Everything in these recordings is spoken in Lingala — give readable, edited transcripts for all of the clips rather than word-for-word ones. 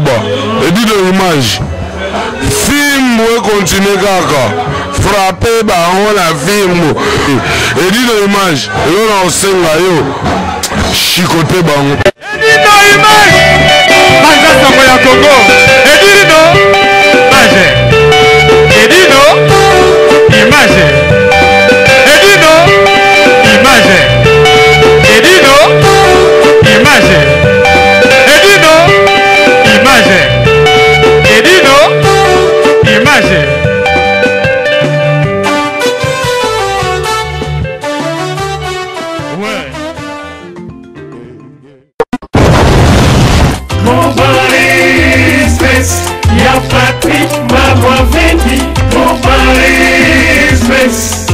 oloba edino image fimbu ekontinue kaka frappe bango na fimbu edino image elo na osenga yo chikote bango edino image baza sango ya congo edino image edino image edino image edino image edino image edino image. Ouais. Global Express, ya Patrick Malwavendi. Global Express,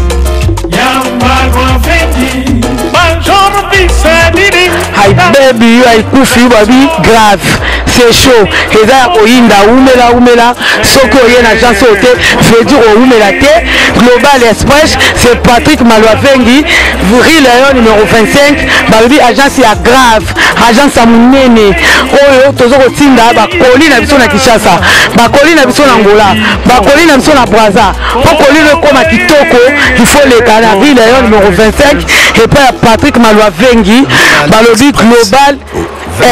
ya Malwavendi. Bonjour, Vincent. Hi baby yo aikufi yo babi grave c'est chaud eza ya koyinda umela umela soki oye na agence oyo te veut dire owumela te global express c'est patrick malwavengi rue leon numéro 25 balobi agence ya grave agence ya monene oyo toza kotinda bakoli na biso na kinshasa bakoli na biso na angola bakoli na biso na braza mpo koli no ekóma kitoko il faut leka na rue leon numéro 25 epai ya patrick malwavengi balobi global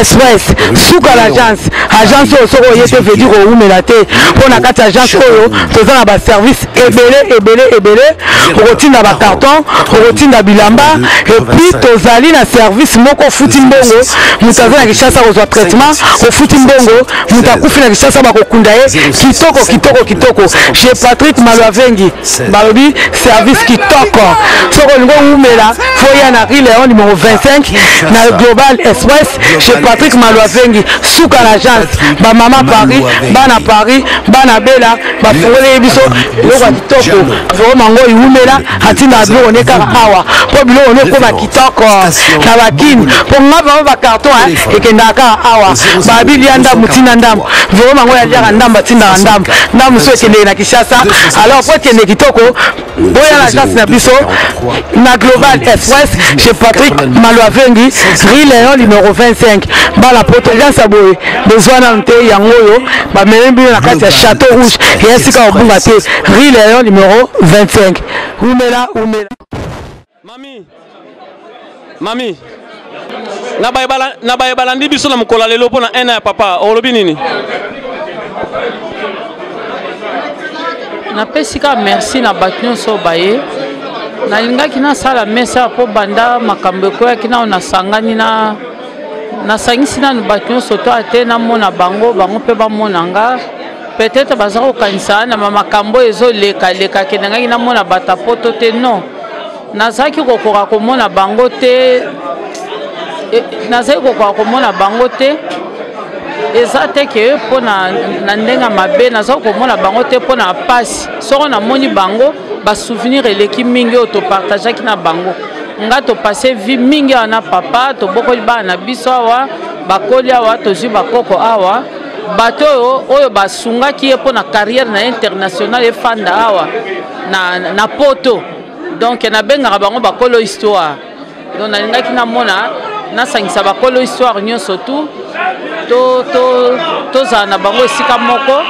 express suka l'agence agence oyo soki oye te veut dire owumela te mpo na kati ya agence oyo toza na baservice ebele ebele ebele okotinda bacarton okotinda bilamba epuis tozali na service moko ofuti mbongo moto aza na kinshasa kozwa traitement ofuti mbongo moto akufi na kinshasa bakokunda ye kitoko kitoko kitoko chez patrick malwavengi balobi service kitoko soki olingi owumela fo ya na rue leon numéro 25 na global express chez patrick malwavengi suka na agence bamama paris bana paris bana bela bafungoleli biso biloko ya kitoko vraimen ngo iwumela atindaka biloko ne kaka awa mpo biloko ne ekoma kitoko na bakini mpo nga vraimen bacarton ekendaka kaka awa babi lia ndambo tinda ndambo vraimen ngo yaliaka ndambo atindaka ndambo ndambo mosusu ekendeke na kinshasa alors mpo ekende kitoko boya na agence na biso na global express chez patrick malwavengi rue leon numéro 25 bala poto agence ya boye bozwa nanu te yango oyo bamemi bino na kati ya château rouge eya sika kobunga te rue leon numéro 25 umela umela mami mami na baye balandi biso na mokolo ya lelo mpo na ena ya papa olobi nini napesi kaka merci na bato nyonso baye nalingaki nasala mesa mpo banda makambo ekweyaki nao nasangani na nasangisi nanu bato nyonso to ate namona bango bango mpe bamona nga peut-être baza kokanisa na makambo oyo ezolekaleka ke nangaki namona bato ya poto te non nazalaki kokoka komona bango te e, nazalaki kokoka komona bango te eza te ke mpo na, na ndenge ya mabe nazalaki komona bango te mpo na mpasi soko namoni bango basouvenir eleki mingi oyo topartageaki na bango nga topasse vie mingi awa na papa tobokoli bana na biso awa bakoli awa tozwi bakoko awa bato oyo oyo basungaki ye mpo na carrière na ye internationale efanda awa na, na poto donc nabengaka bango bakolo histoire donc nalingaki namona nasangisa bakolo histoire nyonso tu tozala to, to na bango esika moko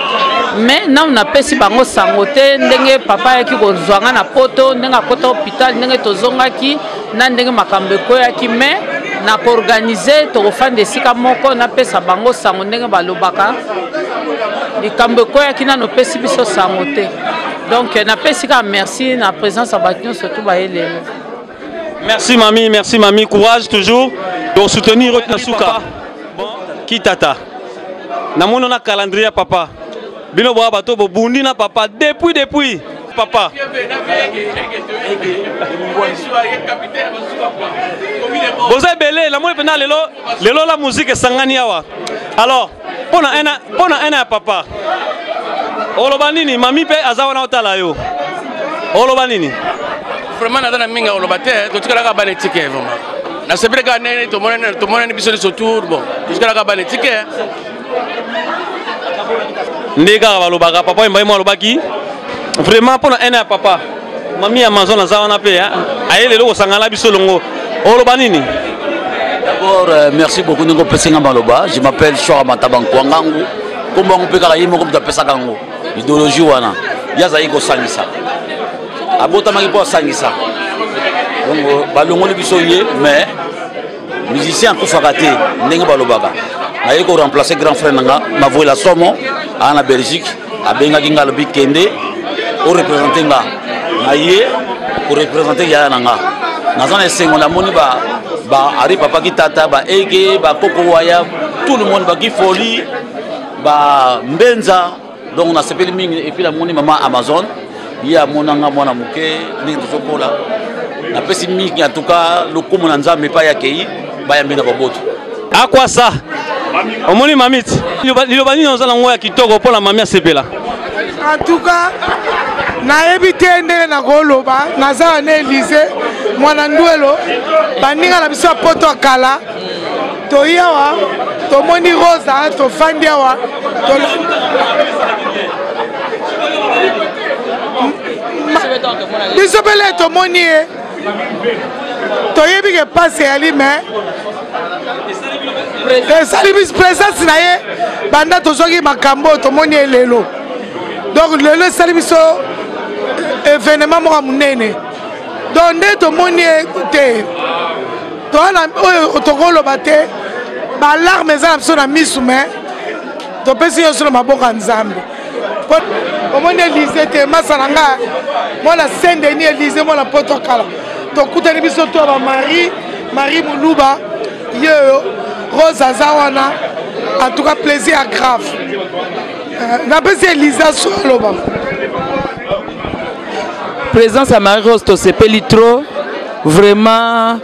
mais nanu napesi bango sango te ndenge papa ayaki kozwa nga na poto ndenge akota hôpital ndenge tozongaki na ndenge makambo ekweyaki mais na koorganize tokofanda esika moko napesa bango sango ndenge balobaka likambo ekweyaki nano opesi biso sango te donc napesi kaka merci na présence ya bato nyonso tu baye lelo merci mami merci mami courage toujours donc soutenir oyo na suka kitata namoni na calendrier ya papa bino boya bato bobundi na papa depuis depuis papa boza ebele namoni mpenza lelo lelo la musique esangani awa alors mpo na ena mpo na ena ya papa oloba nini mami mpe aza wana otala yo oloba nini vraiment naza na mingi ya koloba te totikalaka bana etike vraiment nasepeli kaka ndenge tomonani biso nyonso tour bon totikalaka bana etike nde kaka balobaka papa wemba ye mo alobaki vraiment mpo na ena ya papa mami amazon aza wana mpe aye lelo kosangana biso elongo oloba nini d'abord D'abord, euh, merci beaucoup ndenge opesi nga maloba. Je m'appelle Shora Mataba Nkwangangu. Kombo yango mpe kaka ye moko moto apesaka yango. Idéologie wana. Ye azalaki kosangisa. Abotamaki mpo asangisa. Donc euh, balongoli biso ye mais musicien akufaka te ndenge balobaka. Naye ko remplacer grand frère na nga Mavuela Somo aa na Belgique abengaki nga alobi kende o représenter nga na ye ko représenter yaya na nga naza na esengo namoni ba ba ari papa kitata ba ege ba koko waya tout le monde ba gifoli ba mbenza donc nasepeli mingi epuis namoni mama amazon ye amonanga mwana moke ndenge tozokola napesi mingi en tout cas lokumu na nzambe epai akei bayambi na boboto akwasa omoni mamiti liloba nini oza nango ya kitoko mpo na mami asepela en tout cas nayebi te ndenge nakoloba naza wana elise mwana ndwelo baninga na biso ya poto ya kala toyi awa tomoni rosa tofandi awa biso mpe le tomoni ye toyebi ke mpasi eyali mais esali biso présence na ye banda tozwaki makambo oyo tomoni ye lelo donc lelo esali biso événement moko ya monene donc nde tomoni ye te toa na oyo tokoloba te balarme eza na biso na misu mais topesi nyonso na maboko ya nzambe omoni elise te masa na nga mwana saint denis elise mwana poto kala tokutani biso to ba marie marie muluba ye oyo rose aza wana en tout cas plaisir ya grave euh, napesi elise aso aloba présence ya marie rose tosepeli trop vraiment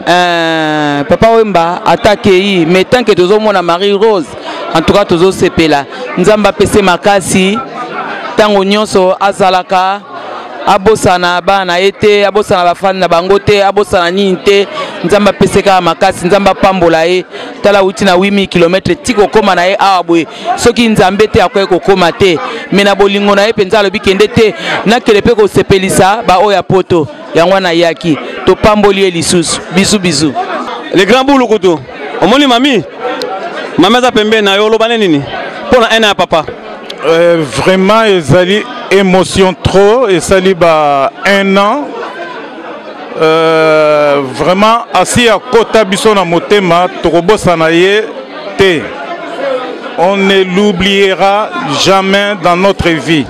euh, papa wemba ata akei mais tant que tozomona marie rose en tout cas tozosepela nzambe apese makasi ntango nyonso azalaka abosana bana na ye te abosana bafani na bango te abosana nini te nzambe apese kaka makasi nzambe apambola ye tala wuti na 8000 km ti kokóma na ye awa boye soki nzambe te akoki kokóma te me na bolingo na ye mpenza alobi kende te nakende mpe kosepelisa baoyo ya poto yango wana ayaki topamboli ye lisusu bizu bizu le grand bulukutu omoni mami mami aza pembeni na yo oloba ne nini mpo na ene ya papa euh, vraiment ezali émotion trop esali ba un an euh, vraiment asi akota biso na motema tokobosana ye te on ne l'oubliera jamais dans notre vie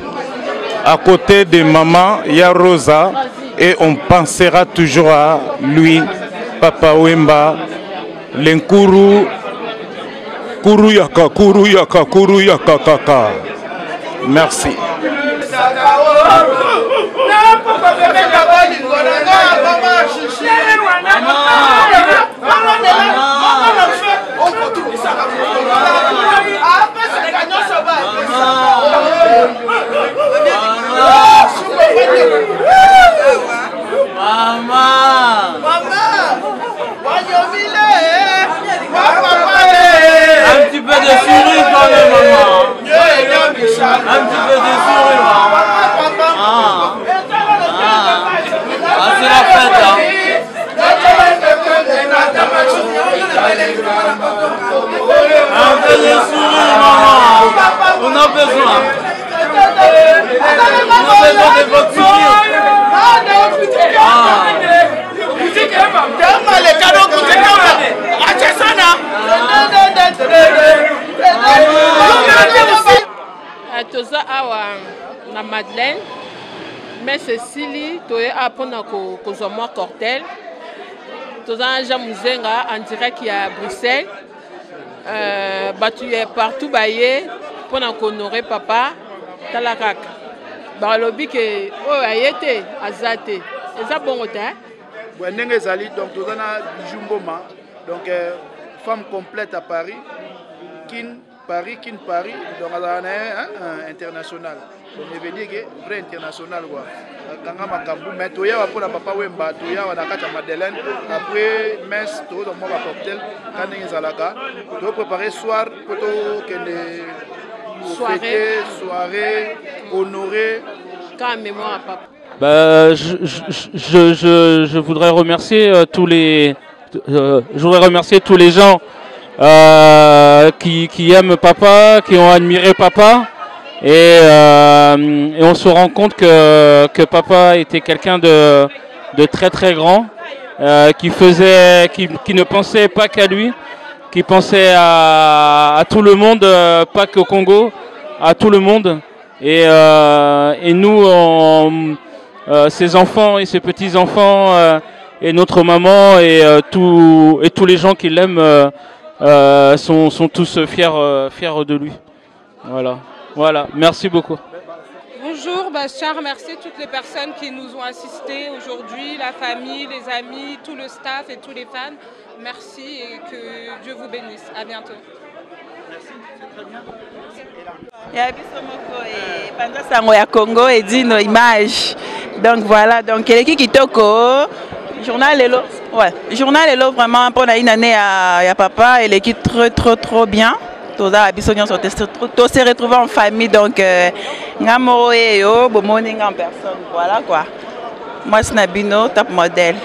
à côté de maman ya Rosa et on pensera toujours à lui papa Wemba lenkuru kuru yaka kuru yaka kuru yaka kaka merci Mama. Mama. Un petit peu de sourire quand même, maman. Un petit peu de sourire. Ah. Ah. Ah, c'est la fête, hein. Un peu de sourire, maman. On a besoin. On a besoin de votre sourire. Ah. Toza awa na Madeleine messe esili toye awa mpona kozwa mwa cortel toza na Jean Muzenga en direct ya Bruxelles euh, bato ya partout baye mpona kohonore papa tala kaka balobi ke oyo aye te aza te eza bongo te boye ndenge ezali donc toza na bijou mboma donc euh, femme complète à paris kin paris kin paris donc azalaka na ye international donc veut dire que vrai international quoi akanga makambo mais toyawa mpo na papa wemba toyawa na kati ya madeleine après messe tokozwa mwa bacocktail ka ndenge ezalaka toprépare soir mpo tokende fete soirée honoré ka mémoire ya papa Bah, je, je, je, je voudrais remercier euh, tous les Je voudrais remercier tous les gens euh, qui, qui aiment papa, qui ont admiré papa. Et, euh, et on se rend compte que, que papa était quelqu'un de, de très très grand, euh, qui, faisait, qui, qui ne pensait pas qu'à lui, qui pensait à, à tout le monde, euh, pas qu'au Congo, à tout le monde. Et, euh, et nous, on, euh, ses enfants et ses petits-enfants euh, et notre maman et, euh, tout, et tous les gens qui l'aiment euh, euh, sont, sont tous fiers, euh, fiers de lui. Voilà. Voilà. Merci beaucoup. Bonjour, Bachar. Merci à toutes les personnes qui nous ont assistés aujourd'hui, la famille, les amis, tout le staff et tous les fans. Merci et que Dieu vous bénisse. À bientôt. ya biso moko epanza sango ya congo edino image donc voilà donc eleki kitoko journal lelo ouais journal lelo vraiment mpona une année ya, ya papa eleki trop trop trop bien toza na biso nyonso to se retrouver en famille donc euh, nga moko eyo bomoni nga en personne voilà quoi mwasi na bino top modèle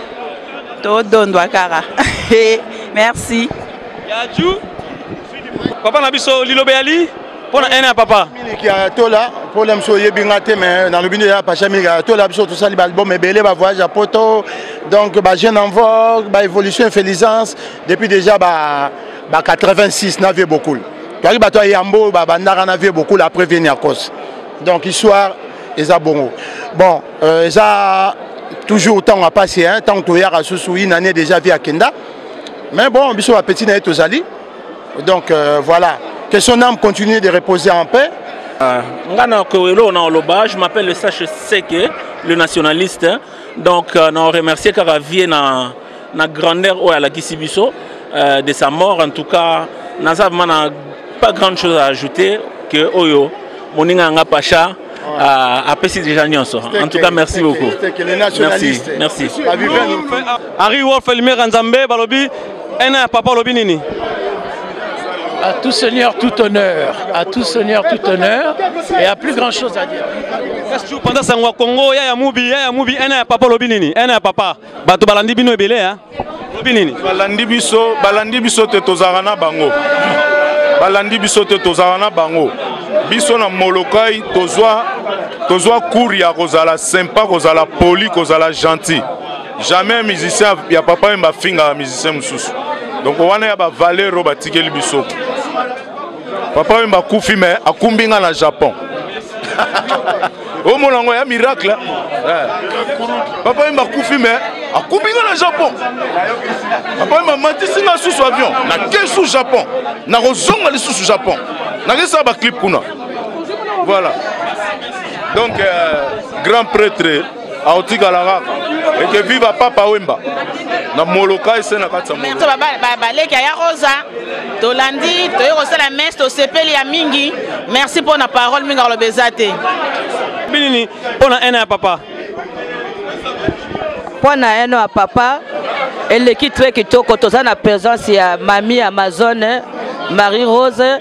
todondwa kaka merci ya ju papa na biso liloba yali mpo na ene ya papa miliki ya tola problème so oyebi nga te mais nalobi nde ya pacha miliki ya tola biso tosali baalbum ebele bavoyage ya poto donc bajeune en vogue baévolution infelisance depuis déjà ba, ba 86 na vie bokul toyaki bato ya yambo babandaka na vie bokul après vie niakos donc histoire eza bongo bon euh, eza toujours ntango ya mpasi ntango toyaka susu une année déjà vie akenda mais bon biso bapetit na ye tozali donc euh, voilà que son âme continue de reposer en paix euh, nga na eloko na oloba je m'appelle le sache seke le nationaliste donc euh, na remercier kaka vie na, na grandeur oyo alakisi biso euh, de sa mort en tout cas naza vraiment na pas grande chose à ajouter que oyo moninga yanga pacha ouais. apesi déjà nyonso en tout cas merci beaucoup merci merci Henri Wolf Limera Nzambe balobi ena ya papa olobi nini À tout seigneur, tout honneur. À tout seigneur, tout honneur. Et à plus grand chose à dire. Pendant sango Congo ya ya mubi ya ya mubi ena ya papa olobi nini ena ya papa bato balandi bino ebele hein olobi nini balandi biso balandi biso te tozalaka na bango balandi biso te tozalaka na bango biso na molokai tozwa tozwa cours ya kozala sympa kozala poli kozala gentil jamais musicien ya papa wemba afingaka musicien mosusu donc wana ya bavaleur oyo batikeli biso papa wemba akufi me akumbi nga na japon omona yango ya miracle eh. papa wemba akufi me akumbi nga na japon papa wemba amatisi nga susu avion nake su japon nakozonga lisusu japon nakesala baclip kuna voilà donc euh, grand prêtre aotikala kaka eke viva papa wemba na molokai se na kati ya baleki ya rosa tolandi toye kosala messe tosepeli ya mingi merci mpo na parole mingi akoloba eza te binini mpo na ene ya papa mpo na eno ya papa eleki très kitoko toza na présence ya mami amazone marie rose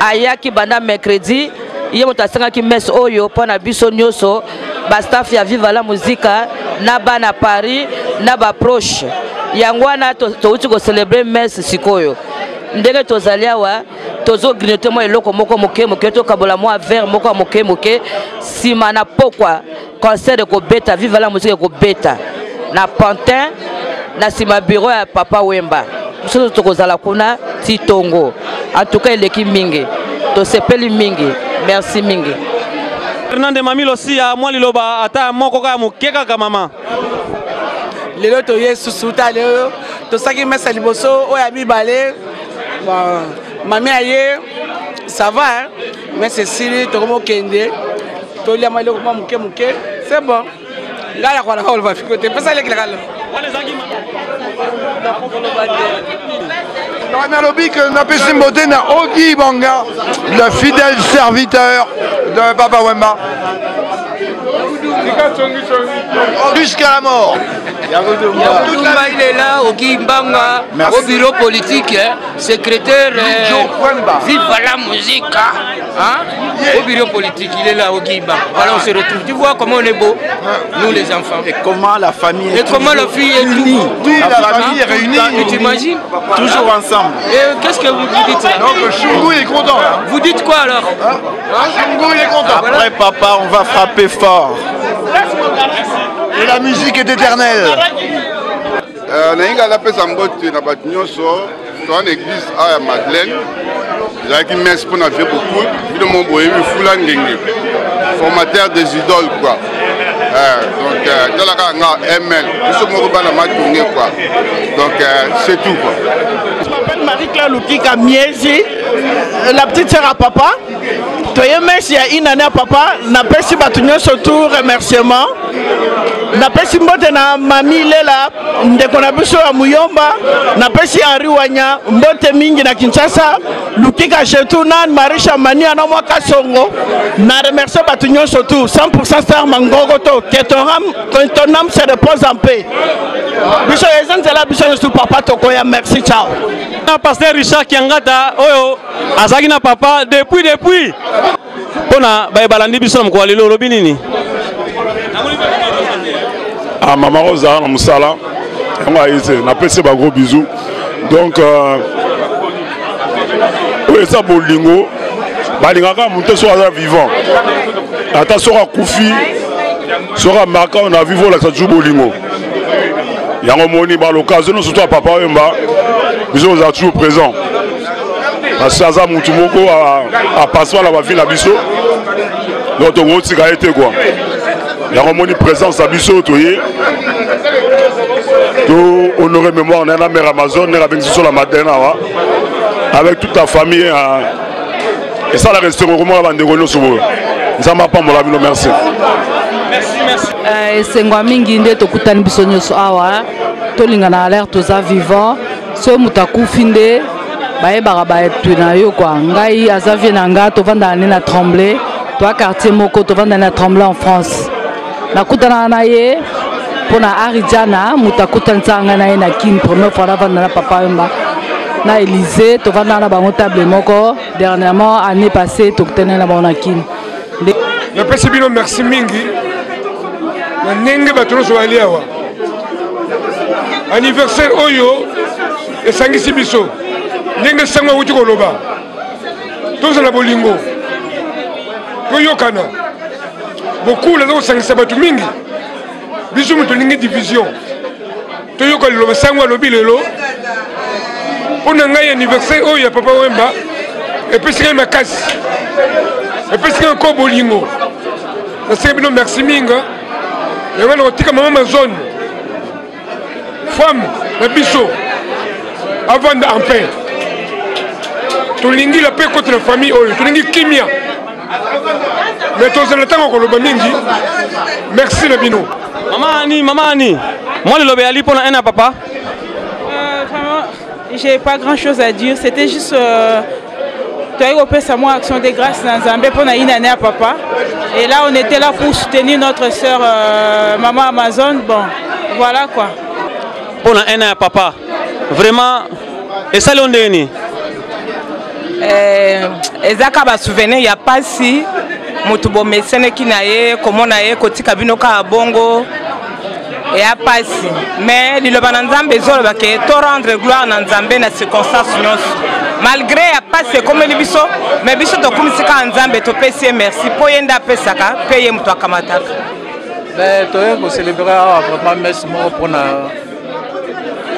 ayaki banda mercredi ye moto asengaki messe oyo mpo na biso nyonso bastaff ya viva la musica na bana paris na baproche yango wana touti kocelebre messe sikoyo ndenge tozali awa tozogrignote mwa eloko moko moke moke tokabola mwa verre moko ya moke moke nsima na pokwa concert ekobeta viva la musique ekobeta na pantin na nsima bureau ya papa wemba biso tokozala kuna ti tongo en tout cas eleki mingi tosepeli mingi merci mingi fernande mami losia mwa liloba ata moko kaka moke kaka mama lelo toye susu ta lelo tosaki mesa liboso oyo ya mibale bon mami aye ça va hein? mesa esili tokomi okende tolia mwa eloko mwa moke moke c'est bon ngai nakolaka koloba fiko te pesa elekelaka lo nalobi ke napesi mbote na ogi banga le fidèle serviteur de papa wemba jusqu'à la mort. Yakutumba il est là, Oki Mbanga, au bureau politique, hein, secrétaire. Euh, vive la musique. Hein, au bureau politique, il est là, Oki Mbanga. Voilà, on se retrouve. Tu vois comment on est beau, nous les enfants. Et comment la famille est Et comment la fille est unie. Tout, La famille est réunie. Tu t'imagines Toujours ensemble. Et qu'est-ce que vous dites là Donc Chungu est content. Vous dites quoi alors hein Chungu il est content. Après papa, on va frapper fort. Et la musique est éternelle. Euh, nalingi napesa mbote na bato nyonso toza na église awa ya madeleine ezalaki messe mpo na vie beaucoup bino mo boyebi fula ngenge formateur des idoles quoi euh, donc euh, tala kaka nga ml biso moko bana matonge quoi donc c'est tout quoi. Je m'appelle Marie-Claire Lukika Miezi, la petite sœur à papa. Toye messe ya une année à papa, napesi bato nyonso tout remerciement. Napesi mbote na mami Lela, ndeko na biso ya Muyomba, napesi Henri Wanya, mbote mingi na Kinshasa, Lukika Chetou nan Marisha Mania na mwa Kasongo. Na remercier bato nyonso tout, 100% star Mangogo to, que ton âme, que ton âme se repose en paix. Biso eza nzela biso nyonso papa tokoya, merci ciao. Na pasteur Richard Kiangata oyo azalaki na papa depuis depuis mpona baye balandi biso na mokolo ya lelo olobi nini ah, mama ozala na mosala yango aye te napesi ba gros bisous donc euh, oyo eza bolingo balingaka moto soki aza vivant ata soki akufi soki amarka oyo na vivo olakisa toujours bolingo yango omoni baloccasion nyonso to ya papa wemba biso kozala toujours présent parce que aza mutu moko apaswa na bavi na biso donc tokotika ye te kua yango omoni présence na biso toye to honore mémoire na ye na mare amazon ndenge abengisi biso na madeleine awa avec toute la famille esalaka esengo komona bandeko nyonso boye nzambe apambola bino merci eh, esengo ya mingi nde tokutani biso nyonso awa tolingana alerte toza vivant soki moto akufi nde bayebaka bato na yo kua ngai aza vie na nga tovandaka nde na tremble toa quartier moko tovandaka na tremble en france nakutanaka na ye mpo na arijana moto akutanisaka ngai na ye na kin première fois navanda na papa wemba na élysée tovandaka na bango table moko dernièrement année passée tokutani na bango na kin napesi bino merci mingi na ndenge bato nyonso bali awa anniversaire oyo esangisi biso ndenge sango awuti koloba tozala bolingo toyokana bokula eza kosangisa bato mingi biso moto tolingi division toyoka liloba sango alobi lelo mpo na ngai anniversaire oyo ya papa wemba epesi ngai makasi epesi ngai ko bolingo nasengi bino merci mingi yango nakotika mama mazone femme na biso avanda en paix tolingi la paix kota na famille oyo tolingi kimia mais tozala ntango koloba mingi merci na bino mama ani mama ani mwa liloba eyali mpo na ene ya papa euh, vraiment j'ai pas grand chose à dire c'était juste euh, toyaki kopesa mwa action de grâce na nzambe mpo na une année ya papa et là on était là pour soutenir notre sœur euh, maman amazon bon voilà quoi mpo na ene ya papa vraiment esali yo ndenge nini eh, eza kaka basouvenir ya mpasi moto bomeseneki na ye komona ye kotika bino kaka bongo eya mpasi mais liloba na nzambe ezoloba ke to rendre gloire na nzambe na circonstance nyonso malgré ya mpasi ekomeli biso mais biso tokumisi kaka nzambe topesi ye merci mpo ye nde apesaka mpe ye moto akamataka toye kocelebre awa vraiment messe moko mpona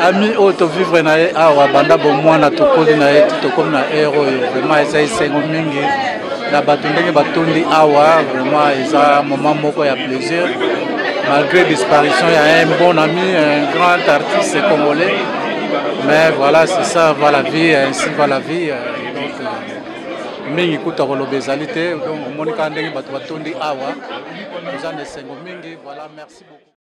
ami oyo tovivre na ye awa banda bomwana tokoli na ye ti tokomi na heure oyo vraiment eza esengo mingi na bato ndenge batondi awa vraiment eza moment moko ya plaisir malgré disparition ya un bon ami un grand artiste congolais mais voilà c'est ça va la vie ainsi va la vie donc euh, mingi kuta koloba ezali te donc omoni kaka ndenge bato batondi awa toza na esengo mingi voilà merci beaucoup.